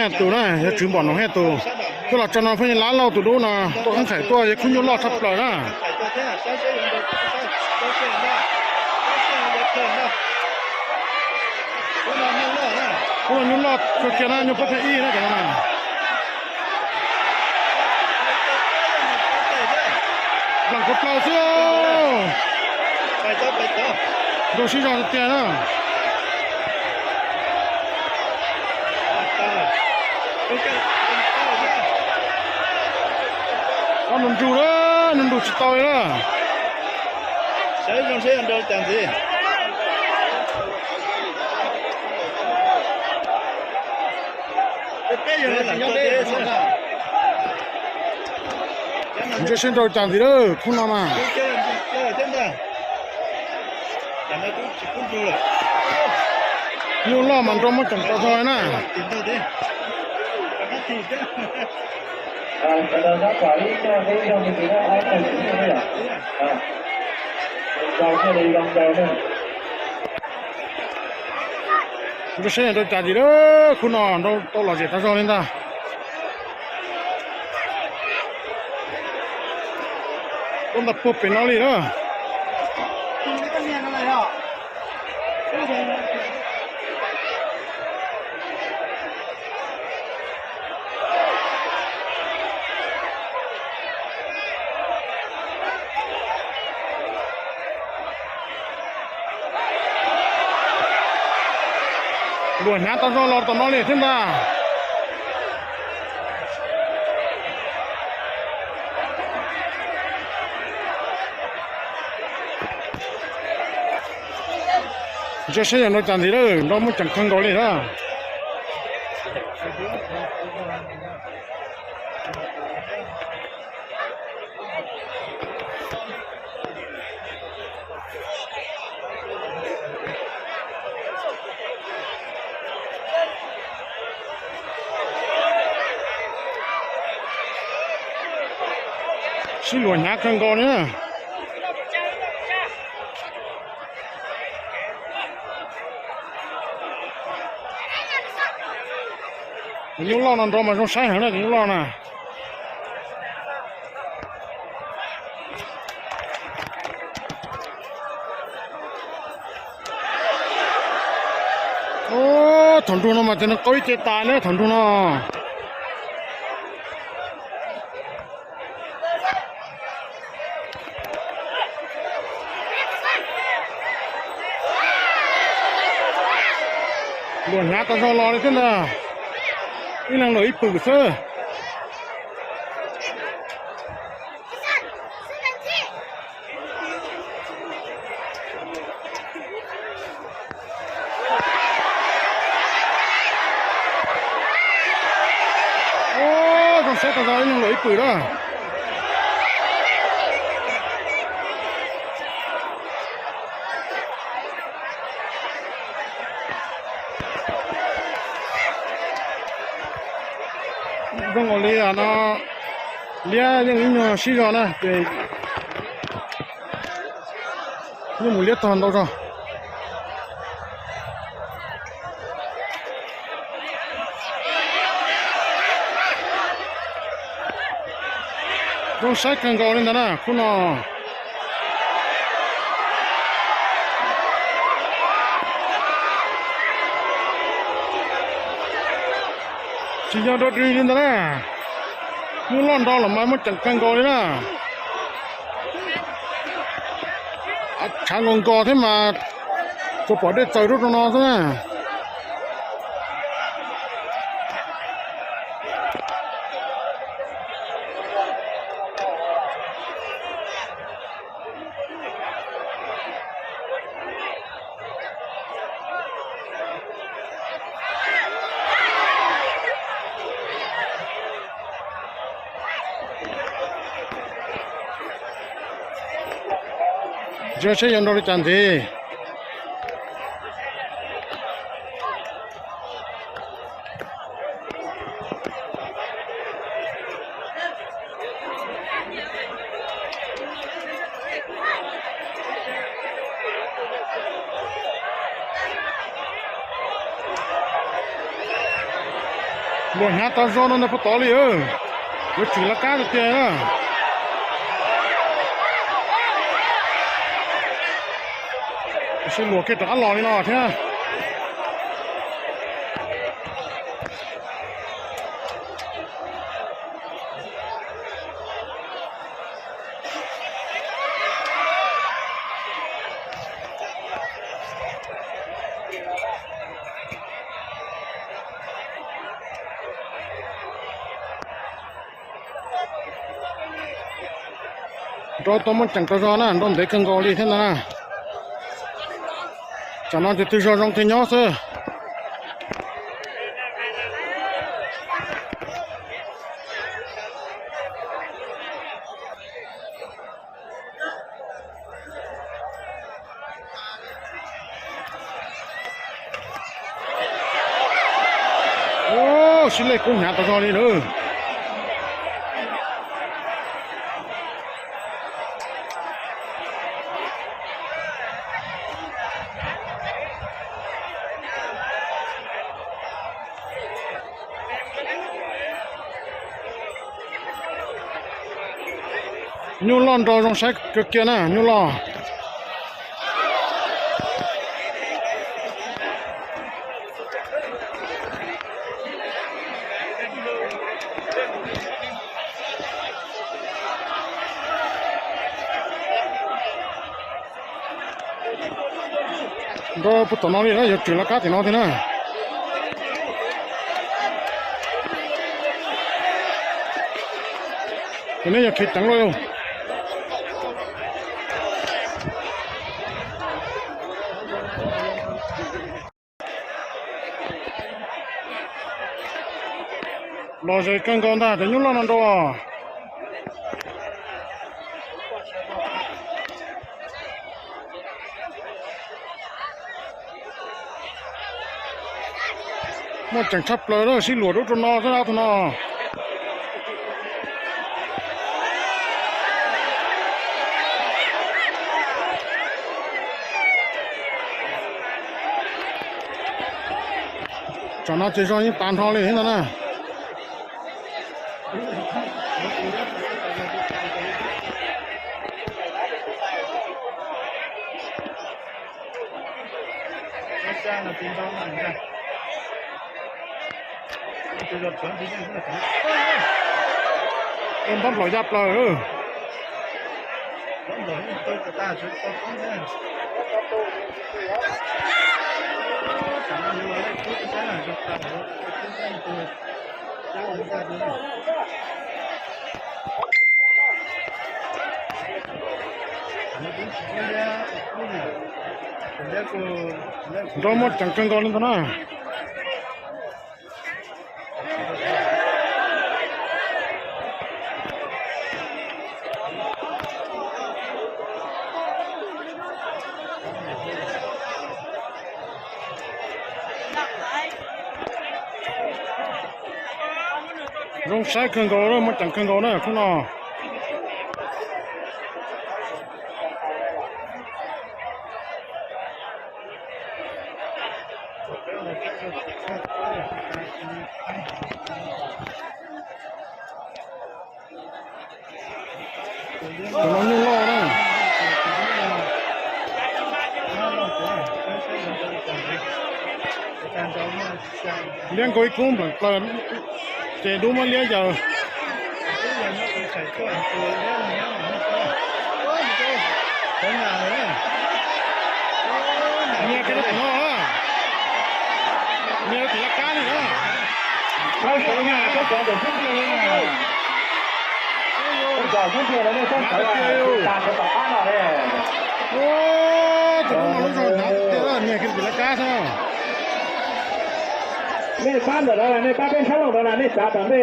Tus na yog Tswv Npom Noom thiab tus, tuaj los tso no pheej yog Lab Lauj tus dub no, tuaj Khab Khais tuaj yog khub nyuj loj tshaj plaws na. Khub nyuj loj kawg kiag na, nyuj pob pheej ib na cov no na. Nplam kuv plaws xwb. Nrau sib zog tiag tiag na. Ob nrug nrug na, nrug nrug tsis tau li na. Ntsia seb nrau cas ntxiv lawm khub no mas. Nyuj loj mas nrau muab ceem tau zog na. Ntsia seb nrau cas ntxiv lawm khub no, nrau tau lom zem tag zog li ntag. Tuaj ntag puag pem no li na. Luam hnyav tau zog los tom no li thiab ntag. Ntsia seb yog nrau cas ntxiv lawm, nrau muaj ceem kawg nkaus li na. Sib luam hnyav kawg nkaus li na. Tus nyuj loj no nrau mas zoo saib heev na, tus nyuj loj na. Thaum nrug no mas ces nws qau ib ce tas na thaum nrug no. Luam hnyav tas zog los li thiab ntag. Ib leeg luam ib pwm xwb. Zoo saib tas zog ib leeg luam ib pwm na. Zoo nkaus li no, liab yeej ib nyuag sib zog na ces yeej mus liab tog ntau zog. Zoo saib kawg nkaus li ntag na khub no. Tsis yog nrau ris li ntag na. Nyuj loj nrau los mas muaj ceem kawg nkaus li na. Tshav nkaus nkos thiab mas tsuas pom dej txaws rau rau no xwb na. Ntsia seb yuav nrau li cas ntxiv. Luag hnyav tau zog no ntag puag tod li. Yuav tsum laj kab tiag tiag na. Tab sis luag kiag rov qab los li no thiab. Nrau tau muaj ceem tau zog na, nrau ntev kawg nkaus li thiab ntag na. Tsam no ces twg zog zoo twg nyob xwb. Sib lej kub hnyav tas zog li lawm. Nyuj loj nrau zoo saib kawg kiag na, nyuj loj. Nrau puag tom no li na, yuav tsum laj kab tim no thiab na. Ces nej yog khiv ceev loj. Los ze kawg nkaus ntag cov nyuj loj no nrau. Muaj ceem tshaj plaws lawm, sib luam dub rau no xwb tus no. Tsam no ces zog yeej tas nrho li thiab ntag na. Npab nplaum ya plaws. Nrau muaj ceem kawg nkaus li ntag na. Zoo saib kawg nkaus, muaj ceem kawg nkaus na khub no. Tus no nyuj loj na. Liab nkaus ib kub npleem plaws, ces dub muab liab yaws. Nias kiag rau tim no, nias rau tim laj kab li na. Ua, tus no lub zog hnyav tiag, nias kiag rau tim laj kab xwb. Nej pab ntawm no, nej pab peb sab laug no, nej tsav tom ntej.